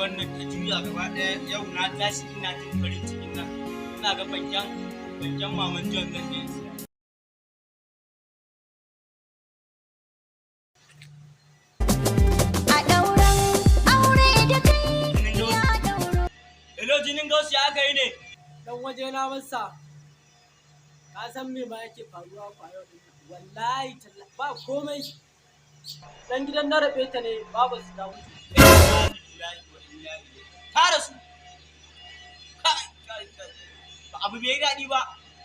Rayuwar nan ta juya gaba ɗaya. Yau na tashi ina jin farin cikin nan. Ina ga fanken fanken maman John zan je in siya. A ɗauran aure da kai Jinin ya gausu. ɗauro. Hello, jinin gausu, ya aka yi ne? Dan waje na masa, ka san me ma yake faruwa kwa yau din nan? Wallahi ba komai, dan gidan na rabe ta ne, babu su ta mutu. Inna lillahi wa inna ilaihi. Ta rasu. Kai kai kai. Ba abu bai yi daɗi ba.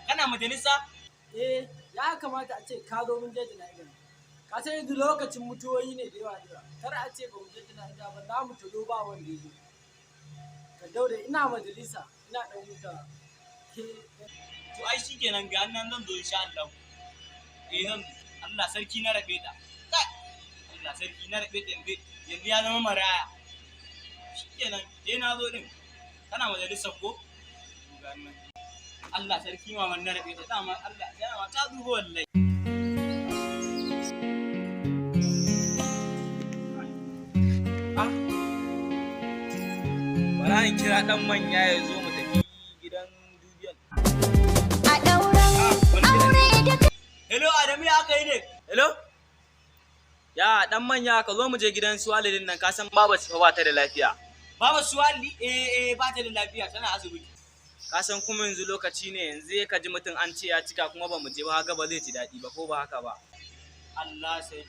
Kana majalisa? Eh, ya kamata a ce ka zo mun je jana'izar. Ka san yanzu lokacin mutuwoyi ne da yawa da yawa. Kar a ce ba mu je jana'iza ba, za mu talo ba wanda ya zo. Ka daure, ina majalisa ina dan huta ke. To ai shikenan, ga nan zan zo insha Allah. Eh, zan zo. Allah sarki na rabe ta. Kai. Allah sarki na rabe ta, yanzu yanzu ya zama maraya. Shikenan, eh, na zo din. Kana majalisar ko? To ga nan. Allah sarki maman na rabe ta, dama Allah dama ta zubo wallahi. Ah. Bara in kira dan manya ya zo mu tafi gidan dubiyan. A ɗauran Ah, wani gidan. aure da kai. Hello, Adamu, ya aka yi ne? Hello? Ya dan manya, ka zo mu je gidan su Walidin nan, ka san baba su fa ba ta da lafiya. Baba su Walidi, eh eh, ba ta da lafiya, tana asibiti. Ka san kuma yanzu lokaci ne, yanzu ka ji mutum an ce ya cika kuma ba mu je ba, haka ba zai ji daɗi ba, ko ba haka ba. Allah sai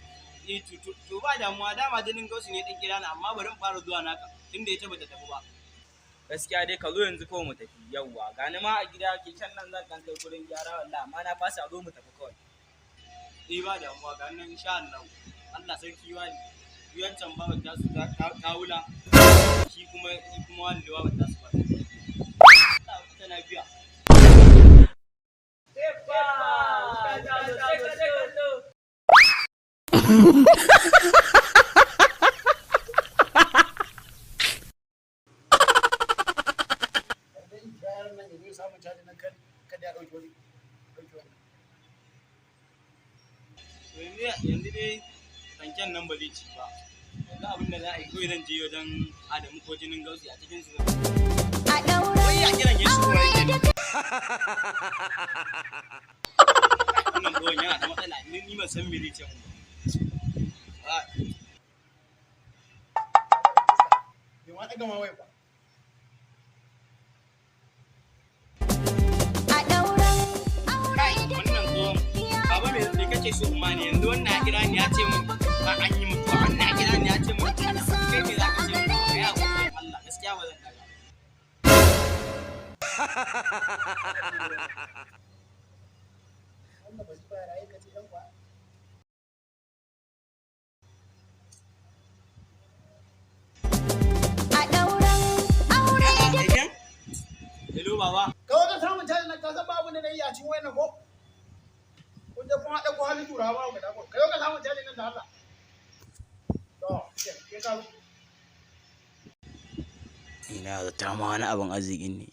eh, to ba damuwa, dama jinin gausu ne din kira ni, amma bari in fara zuwa naka tunda ita bata tafi ba. Gaskiya dai ka zo yanzu kawai mu tafi, yawwa, gani ma a gida keken nan zan dan kai gurin gyara wallahi, amma na fasa, zo mu tafi kawai. Eh, ba damuwa, ga nan insha Allah. Allah sarki wani. Yancan babar ta su ta wula. Shi kuma wani da babar ta su ba. Allah ta lafiya. Idan yaran nan ya zo samun caji nan, kan kada ya ɗauki wani ɗauki wani. To yanzu dai tanken nan ba zai ci ba. Yanzu abin da za a yi kawai, zan je wajen Adamu ko jinin gausi a cikin su. A ɗauran Wai ya kiran ya shigo aure yake. da kai. Wannan tsohon yana da matsala, ni ban san me zai ce mun ba. Ah, Bai ma ɗaga ma waya ba. A ɗauran aure Kai, da wannan tsohon, baba, me kake so umma ne? Yanzu wannan ya kira ni ya ce mun ba an yi mutuwa, wannan ya kira ni ya ce mun kai me za ka ce mun? Kai hakuri, Allah, gaskiya ba zan daga. Wannan ba shi ba raye ka ce ɗan kwa. A ɗauran aure da Eken? Hello, baba. Ka wajen samun caji nan, ka san ba abin da na yi a cikin wayan nan ko? Kun je kun haɗa ko halin turawa ba ka dako. Ka zo ka samun caji nan da Allah. To, ke ka zo. Ina zata ma wani abin arzikin ne.